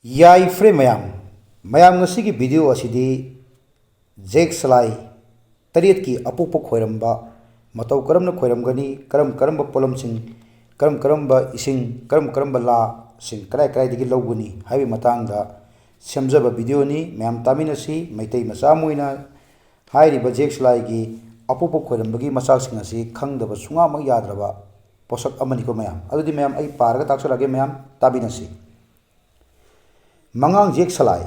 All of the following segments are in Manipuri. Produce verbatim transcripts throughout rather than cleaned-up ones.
ꯌꯥꯏꯐꯔꯦ ꯃꯌꯥꯝ꯫ ꯃꯌꯥꯝ, ꯉꯁꯤꯒꯤ video ꯑꯁꯤꯗꯤ ꯖꯦꯛ ꯁꯂꯥꯏ ꯇꯔꯦꯠꯀꯤ ꯑꯄꯣꯛꯄ ꯈꯣꯏꯔꯝꯕ, ꯃꯇꯧ ꯀꯔꯝꯅ ꯈꯣꯏꯔꯝꯒꯅꯤ, ꯀꯔꯝ ꯀꯔꯝꯕ ꯄꯣꯠꯂꯝꯁꯤꯡ, ꯀꯔꯝ ꯀꯔꯝꯕ ꯏꯁꯤꯡ, ꯀꯔꯝ ꯀꯔꯝꯕ ꯂꯥꯁꯤꯡ ꯀꯗꯥꯏ ꯀꯗꯥꯏꯗꯒꯤ ꯂꯧꯒꯅꯤ ꯍꯥꯏꯕꯒꯤ ꯃꯇꯥꯡꯗ ꯁꯦꯝꯖꯕ videoꯅꯤ꯫ ꯃꯌꯥꯝ ꯇꯥꯃꯤꯟꯅꯁꯤ꯫ ꯃꯩꯇꯩ ꯃꯆꯥ ꯑꯃ ꯑꯣꯏꯅ ꯍꯥꯏꯔꯤꯕ ꯖꯦꯛ ꯁꯂꯥꯏꯒꯤ ꯑꯄꯣꯛꯄ ꯈꯣꯏꯔꯝꯕꯒꯤ ꯃꯆꯥꯛꯁꯤꯡ ꯑꯁꯤ ꯈꯪꯗꯕ ꯁꯨꯡꯌꯥꯃꯛ ꯌꯥꯗ꯭ꯔꯕ ꯄꯣꯠꯁꯛ ꯑꯃꯅꯤꯀꯣ ꯃꯌꯥꯝ꯫ ꯑꯗꯨꯗꯤ ꯃꯌꯥꯝ, ꯑꯩ ꯄꯥꯔꯒ ꯇꯥꯛꯆꯔꯛꯑꯒꯦ ꯃꯌꯥꯝ, ꯇꯥꯕꯤꯅꯁꯤ꯫ ꯃꯉꯥꯡ ꯖꯦꯛ ꯁꯂꯥꯏ꯫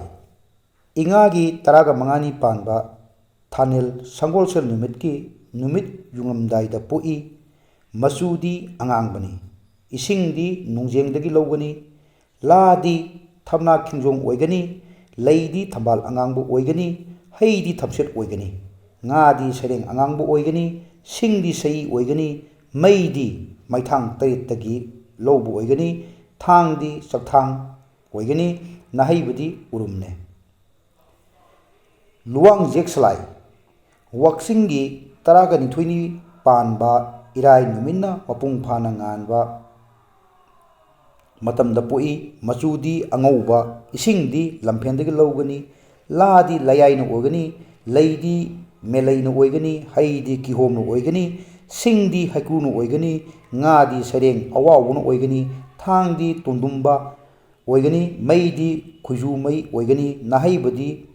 ꯏꯉꯥꯒꯤ ꯇꯔꯥꯒ ꯃꯉꯥꯅꯤ ꯄꯥꯟꯕ ꯊꯥꯅꯤꯜ ꯁꯪꯒꯣꯜꯁꯦꯜ ꯅꯨꯃꯤꯠꯀꯤ ꯅꯨꯃꯤꯠ ꯌꯨꯡꯂꯝꯗꯥꯏꯗ ꯄꯣꯛꯏ꯫ ꯃꯆꯨꯗꯤ ꯑꯉꯥꯡꯕꯅꯤ꯫ ꯏꯁꯤꯡꯗꯤ ꯅꯣꯡꯖꯦꯡꯗꯒꯤ ꯂꯧꯒꯅꯤ꯫ ꯂꯥꯗꯤ ꯊꯝꯅꯥ ꯈꯤꯡꯖꯣꯡ ꯑꯣꯏꯒꯅꯤ꯫ ꯂꯩꯗꯤ ꯊꯝꯕꯥꯜ ꯑꯉꯥꯡꯕ ꯑꯣꯏꯒꯅꯤ꯫ ꯍꯩꯗꯤ ꯊꯝꯆꯦꯠ ꯑꯣꯏꯒꯅꯤ꯫ ꯉꯥꯗꯤ ꯁꯩꯔꯦꯡ ꯑꯉꯥꯡꯕ ꯑꯣꯏꯒꯅꯤ꯫ ꯁꯤꯡꯗꯤ ꯁꯍꯤ ꯑꯣꯏꯒꯅꯤ꯫ ꯃꯩꯗꯤ ꯃꯩꯊꯥꯡ ꯇꯔꯦꯠꯇꯒꯤ ꯂꯧꯕ ꯑꯣꯏꯒꯅꯤ꯫ ꯊꯥꯡꯗꯤ ꯆꯥꯛꯊꯥꯡ ꯑꯣꯏꯒꯅꯤ꯫ ꯅꯥꯍꯩꯕꯗꯤ ꯎꯔꯨꯝꯅꯦ꯫ ꯂꯨꯋꯥꯡ ꯖꯦꯛ ꯁꯂꯥꯏ꯫ ꯋꯥꯛꯆꯤꯡꯒꯤ ꯇꯔꯥꯒ ꯅꯤꯊꯣꯏꯅꯤ ꯄꯥꯟꯕ ꯏꯔꯥꯏ ꯅꯨꯃꯤꯠꯅ ꯃꯄꯨꯡ ꯐꯥꯅ ꯉꯥꯟꯕ ꯃꯇꯝꯗ ꯄꯣꯛꯏ꯫ ꯃꯆꯨꯗꯤ ꯑꯉꯧꯕ, ꯏꯁꯤꯡꯗꯤ ꯂꯝꯐꯦꯟꯗꯒꯤ ꯂꯧꯒꯅꯤ꯫ ꯂꯥꯗꯤ ꯂꯌꯥꯏꯅ ꯑꯣꯏꯒꯅꯤ꯫ ꯂꯩꯗꯤ ꯃꯦꯂꯩꯅ ꯑꯣꯏꯒꯅꯤ꯫ ꯍꯩꯗꯤ ꯀꯤꯍꯣꯝꯅ ꯑꯣꯏꯒꯅꯤ꯫ ꯁꯤꯡꯗꯤ ꯍꯩꯀ꯭ꯔꯨꯅ ꯑꯣꯏꯒꯅꯤ꯫ ꯉꯥꯗꯤ ꯁꯩꯔꯦꯡ ꯑꯋꯥꯎꯕꯅ ꯑꯣꯏꯒꯅꯤ꯫ ꯊꯥꯡꯗꯤ ꯇꯣꯟꯗꯨꯝꯕ ꯑꯣꯏꯒꯅꯤ꯫ ꯃꯩꯗꯤ ꯈꯨꯏꯖꯨ ꯃꯩ ꯑꯣꯏꯒꯅꯤ꯫ ꯅꯥꯍꯩꯕꯗꯤ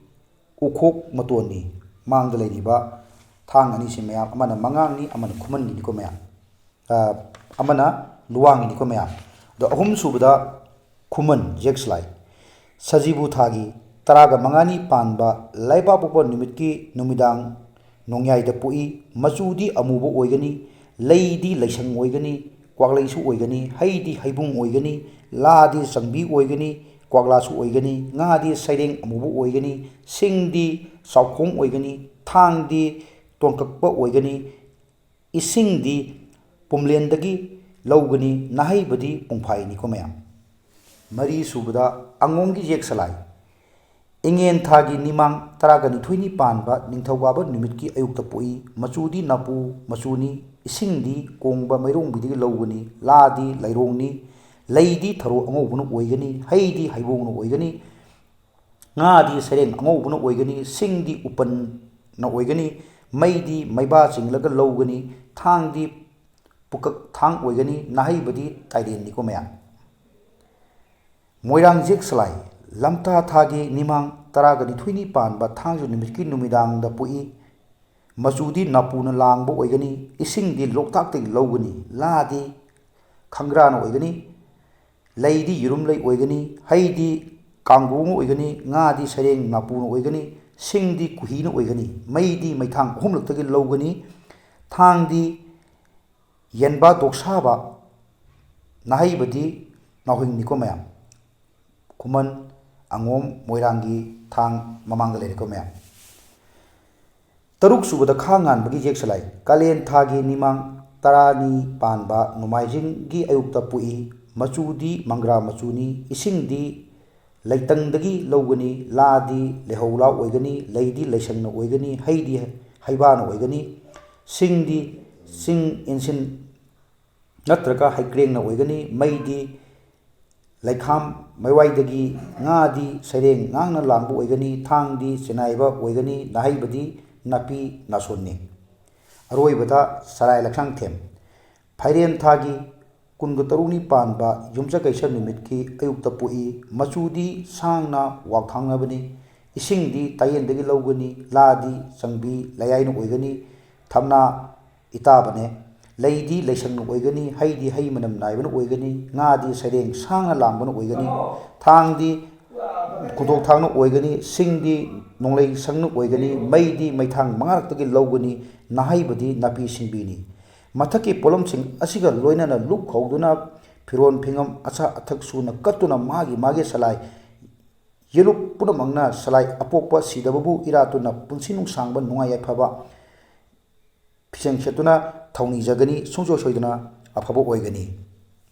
ꯎꯈꯣꯛ ꯃꯇꯣꯟꯅꯤ꯫ ꯃꯥꯡꯗ ꯂꯩꯔꯤꯕ ꯊꯥꯡ ꯑꯅꯤꯁꯤ ꯃꯌꯥꯝ, ꯑꯃꯅ ꯃꯉꯥꯡꯅꯤ, ꯑꯃꯅ ꯈꯨꯃꯟꯒꯤꯅꯤꯀꯣ ꯃꯌꯥꯝ꯫ ꯑ, ꯑꯃꯅ ꯂꯨꯋꯥꯡꯒꯤꯅꯤꯀꯣ ꯃꯌꯥꯝ꯫ ꯑꯗꯣ ꯑꯍꯨꯝꯁꯨꯕꯗ ꯈꯨꯃꯟ ꯖꯦꯛ ꯁꯂꯥꯏ꯫ ꯁꯖꯤꯕꯨ ꯊꯥꯒꯤ ꯇꯔꯥꯒ ꯃꯉꯥꯅꯤ ꯄꯥꯟꯕ ꯂꯩꯕꯥꯛꯄꯣꯛꯄ ꯅꯨꯃꯤꯠꯀꯤ ꯅꯨꯃꯤꯗꯥꯡ ꯅꯣꯡꯌꯥꯏꯗ ꯄꯣꯛꯏ꯫ ꯃꯆꯨꯗꯤ ꯑꯃꯨꯕ ꯑꯣꯏꯒꯅꯤ꯫ ꯂꯩꯗꯤ ꯂꯩꯁꯪ ꯑꯣꯏꯒꯅꯤ꯫ ꯀ꯭ꯋꯥꯛꯂꯩꯁꯨ ꯑꯣꯏꯒꯅꯤ꯫ ꯍꯩꯗꯤ ꯍꯩꯕꯨꯡ ꯑꯣꯏꯒꯅꯤ꯫ ꯂꯥꯗꯤ ꯆꯪꯕꯤ ꯑꯣꯏꯒꯅꯤ꯫ ꯀ꯭ꯋꯥꯛꯂꯥꯁꯨ ꯑꯣꯏꯒꯅꯤ꯫ ꯉꯥꯗꯤ ꯁꯩꯔꯦꯡ ꯑꯃꯨꯕ ꯑꯣꯏꯒꯅꯤ꯫ ꯁꯤꯡꯗꯤ ꯆꯥꯎꯈꯣꯡ ꯑꯣꯏꯒꯅꯤ꯫ ꯊꯥꯡꯗꯤ ꯇꯣꯟꯀꯛꯄ ꯑꯣꯏꯒꯅꯤ꯫ ꯏꯁꯤꯡꯗꯤ ꯄꯨꯝꯂꯦꯟꯗꯒꯤ ꯂꯧꯒꯅꯤ꯫ ꯅꯥꯍꯩꯕꯗꯤ ꯄꯨꯡꯐꯥꯏꯅꯤꯀꯣ ꯃꯌꯥꯝ꯫ ꯃꯔꯤ ꯁꯨꯕꯗ ꯑꯉꯣꯝꯒꯤ ꯖꯦꯛ ꯁꯂꯥꯏ꯫ ꯏꯉꯦꯟ ꯊꯥꯒꯤ ꯅꯤꯃꯥꯡ ꯇꯔꯥꯒ ꯅꯤꯊꯣꯏꯅꯤ ꯄꯥꯟꯕ ꯅꯤꯡꯊꯧꯀꯥꯕ ꯅꯨꯃꯤꯠꯀꯤ ꯑꯌꯨꯛꯇ ꯄꯣꯛꯏ꯫ ꯃꯆꯨꯗꯤ ꯅꯥꯄꯨ ꯃꯆꯨꯅꯤ꯫ ꯏꯁꯤꯡꯗꯤ ꯀꯣꯡꯕ ꯃꯩꯔꯣꯡꯕꯤꯗꯒꯤ ꯂꯧꯒꯅꯤ꯫ ꯂꯥꯗꯤ ꯂꯩꯔꯣꯡꯅꯤ꯫ ꯂꯩꯗꯤ ꯊꯔꯣ ꯑꯉꯧꯕꯅ ꯑꯣꯏꯒꯅꯤ, ꯍꯩꯗꯤ ꯍꯩꯕꯣꯡꯅ ꯑꯣꯏꯒꯅꯤ, ꯉꯥꯗꯤ ꯁꯩꯔꯦꯡ ꯑꯉꯧꯕꯅ ꯑꯣꯏꯒꯅꯤ, ꯁꯤꯡꯗꯤ ꯎꯄꯟꯅ ꯑꯣꯏꯒꯅꯤ, ꯃꯩꯗꯤ ꯃꯩꯕꯥ ꯆꯤꯡꯂꯒ ꯂꯧꯒꯅꯤ, ꯊꯥꯡꯗꯤ ꯄꯨꯀꯛ ꯊꯥꯡ ꯑꯣꯏꯒꯅꯤ, ꯅꯥꯍꯩꯕꯗꯤ ꯇꯥꯏꯔꯦꯟꯅꯤꯀꯣ ꯃꯌꯥꯝ꯫ ꯃꯣꯏꯔꯥꯡ ꯌꯦꯛ ꯁꯂꯥꯏ꯫ ꯂꯝꯇꯥ ꯊꯥꯒꯤ ꯅꯤꯃꯥꯡ ꯇꯔꯥꯒ ꯅꯤꯊꯣꯏꯅꯤ ꯄꯥꯟꯕ ꯊꯥꯡꯖ ꯅꯨꯃꯤꯠꯀꯤ ꯅꯨꯃꯤꯗꯥꯡꯗ ꯄꯣꯛꯏ꯫ ꯃꯆꯨꯗꯤ ꯅꯥꯄꯨꯅ ꯂꯥꯡꯕ ꯑꯣꯏꯒꯅꯤ, ꯏꯁꯤꯡꯗꯤ ꯂꯣꯛꯇꯥꯛꯇꯒꯤ ꯂꯧꯒꯅꯤ, ꯂꯥꯗꯤ ꯈꯪꯒ꯭ꯔꯥꯅ ꯑꯣꯏꯒꯅꯤ, ꯂꯩꯗꯤ ꯌꯦꯔꯨꯝ ꯂꯩ ꯑꯣꯏꯒꯅꯤ, ꯍꯩꯗꯤ ꯀꯥꯡꯒ꯭ꯔꯨ ꯑꯃ ꯑꯣꯏꯒꯅꯤ, ꯉꯥꯗꯤ ꯁꯩꯔꯦꯡ ꯅꯥꯄꯨꯅ ꯑꯣꯏꯒꯅꯤ, ꯁꯤꯡꯗꯤ ꯀꯨꯍꯤꯅ ꯑꯣꯏꯒꯅꯤ, ꯃꯩꯗꯤ ꯃꯩꯊꯥꯡ ꯑꯍꯨꯝꯂꯛꯇꯒꯤ ꯂꯧꯒꯅꯤ, ꯊꯥꯡꯗꯤ ꯌꯦꯟꯕ ꯗꯣꯛꯁꯥꯕ, ꯅꯥꯍꯩꯕꯗꯤ ꯅꯥꯎꯍꯤꯡꯅꯤꯀꯣ ꯃꯌꯥꯝ꯫ ꯈꯨꯃꯟ, ꯑꯉꯣꯝ, ꯃꯣꯏꯔꯥꯡꯒꯤ ꯊꯥꯡ ꯃꯃꯥꯡꯗ ꯂꯩꯔꯦꯀꯣ ꯃꯌꯥꯝ꯫ ꯇꯔꯨꯛ ꯁꯨꯕꯗ ꯈꯥ ꯉꯥꯟꯕꯒꯤ ꯌꯦꯛ ꯁꯂꯥꯏ꯫ ꯀꯥꯂꯦꯟ ꯊꯥꯒꯤ ꯅꯤꯃꯥꯡ ꯇꯔꯥꯅꯤ ꯄꯥꯟꯕ ꯅꯣꯡꯃꯥꯏꯖꯤꯡꯒꯤ ꯑꯌꯨꯛꯇ ꯄꯣꯛꯏ꯫ ꯃꯆꯨꯗꯤ ꯃꯪꯒ꯭ꯔꯥ ꯃꯆꯨꯅꯤ꯫ ꯏꯁꯤꯡꯗꯤ ꯂꯩꯇꯪꯗꯒꯤ ꯂꯧꯒꯅꯤ꯫ ꯂꯥꯗꯤ ꯂꯩꯍꯧ ꯂꯥ ꯑꯣꯏꯒꯅꯤ꯫ ꯂꯩꯗꯤ ꯂꯩꯁꯪꯅ ꯑꯣꯏꯒꯅꯤ꯫ ꯍꯩꯗꯤ ꯍꯩꯕꯥꯅ ꯑꯣꯏꯒꯅꯤ꯫ ꯁꯤꯡꯗꯤ ꯆꯤꯡ ꯏꯟꯁꯤꯟ ꯅꯠꯇ꯭ꯔꯒ ꯍꯩꯀ꯭ꯔꯦꯡꯅ ꯑꯣꯏꯒꯅꯤ꯫ ꯃꯩꯗꯤ ꯂꯩꯈꯥꯝ ꯃꯩꯋꯥꯏꯗꯒꯤ꯫ ꯉꯥꯗꯤ ꯁꯩꯔꯦꯡ ꯉꯥꯡꯅ ꯂꯥꯡꯕ ꯑꯣꯏꯒꯅꯤ꯫ ꯊꯥꯡꯗꯤ ꯆꯤꯅꯥꯏꯕ ꯑꯣꯏꯒꯅꯤ꯫ ꯅꯥꯍꯩꯕꯗꯤ ꯅꯥꯄꯤ ꯅꯥꯁꯣꯟꯅꯤ꯫ ꯑꯔꯣꯏꯕꯗ ꯁꯂꯥꯏ ꯂꯛꯁꯥꯡꯊꯦꯝ꯫ ꯐꯥꯏꯔꯦꯟ ꯊꯥꯒꯤ ꯀꯨꯟꯒ ꯇꯔꯨꯛꯅꯤ ꯄꯥꯟꯕ ꯌꯨꯝꯖꯀꯩꯁ ꯅꯨꯃꯤꯠꯀꯤ ꯑꯌꯨꯛꯇ ꯄꯣꯛꯏ꯫ ꯃꯆꯨꯗꯤ ꯁꯥꯡꯅ ꯋꯥꯛꯊꯥꯡꯅꯕꯅꯤ꯫ ꯏꯁꯤꯡꯗꯤ ꯇꯥꯌꯦꯟꯗꯒꯤ ꯂꯧꯒꯅꯤ꯫ ꯂꯥꯗꯤ ꯆꯪꯕꯤ ꯂꯌꯥꯏꯅ ꯑꯣꯏꯒꯅꯤ꯫ ꯊꯝꯅꯥ ꯏꯇꯥꯕꯅꯦ꯫ ꯂꯩꯗꯤ ꯂꯩꯁꯪꯅ ꯑꯣꯏꯒꯅꯤ꯫ ꯍꯩꯗꯤ ꯍꯩ ꯃꯅꯝ ꯅꯥꯏꯕꯅ ꯑꯣꯏꯒꯅꯤ꯫ ꯉꯥꯗꯤ ꯁꯩꯔꯦꯡ ꯁꯥꯡꯅ ꯂꯥꯡꯕꯅ ꯑꯣꯏꯒꯅꯤ꯫ ꯊꯥꯡꯗꯤ ꯈꯨꯗꯣꯛ ꯊꯥꯡꯅ ꯑꯣꯏꯒꯅꯤ꯫ ꯁꯤꯡꯗꯤ ꯅꯣꯡꯂꯩ ꯁꯪꯅ ꯑꯣꯏꯒꯅꯤ꯫ ꯃꯩꯗꯤ ꯃꯩꯊꯥꯡ ꯃꯉꯥꯔꯛꯇꯒꯤ ꯂꯧꯒꯅꯤ꯫ ꯅꯥꯍꯩꯕꯗꯤ ꯅꯥꯄꯤ ꯁꯤꯡꯕꯤꯅꯤ꯫ ꯃꯊꯛꯀꯤ ꯄꯣꯠꯂꯝꯁꯤꯡ ꯑꯁꯤꯒ ꯂꯣꯏꯅꯅ ꯂꯨꯞ ꯍꯧꯗꯨꯅ ꯐꯤꯔꯣꯟ ꯐꯤꯉꯝ ꯑꯆꯥ ꯑꯊꯛ ꯁꯨꯅ ꯀꯠꯇꯨꯅ ꯃꯥꯒꯤ ꯃꯥꯒꯤ ꯁꯂꯥꯏ ꯌꯦꯂꯨꯞ ꯄꯨꯝꯅꯃꯛꯅ ꯁꯂꯥꯏ ꯑꯄꯣꯛꯄ ꯁꯤꯗꯕꯕꯨ ꯏꯔꯥꯠꯇꯨꯅ ꯄꯨꯟꯁꯤ ꯅꯨꯡꯁꯥꯡꯕ ꯅꯨꯡꯉꯥꯏ ꯌꯥꯏꯐꯕ ꯐꯤꯖꯦꯡ ꯁꯦꯠꯇꯨꯅ ꯊꯧꯅꯤꯖꯒꯅꯤ꯫ ꯁꯨꯡꯁꯣꯏ ꯁꯣꯏꯗꯅ ꯑꯐꯕ ꯑꯣꯏꯒꯅꯤ꯫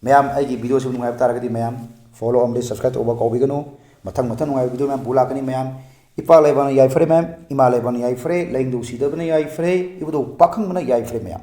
ꯃꯌꯥꯝ ꯑꯩꯒꯤ video ꯁꯤ ꯅꯨꯡꯉꯥꯏꯕ ꯇꯥꯔꯒꯗꯤ ꯃꯌꯥꯝ follow ꯑꯃꯗꯤ subscribe ꯇꯧꯕ ꯀꯥꯎꯕꯤꯒꯅꯨ꯫ ꯃꯊꯪ ꯃꯊꯪ ꯅꯨꯡꯉꯥꯏꯕ video ꯃꯌꯥꯝ ꯄꯨ ꯂꯥꯛꯀꯅꯤ ꯃꯌꯥꯝ꯫ ꯏꯄꯥ ꯂꯩꯕꯥꯛꯅ ꯌꯥꯏꯐꯔꯦ ꯃꯌꯥꯝ, ꯏꯃꯥ ꯂꯩꯕꯥꯛꯅ ꯌꯥꯏꯐꯔꯦ, ꯂꯥꯏꯅꯤꯡꯊꯧ ꯁꯤꯗꯕꯅ ꯌꯥꯏꯐꯔꯦ, ꯏꯕꯨꯙꯧ ꯄꯥꯈꯪꯕꯅ ꯌꯥꯏꯐꯔꯦ ꯃꯌꯥꯝ꯫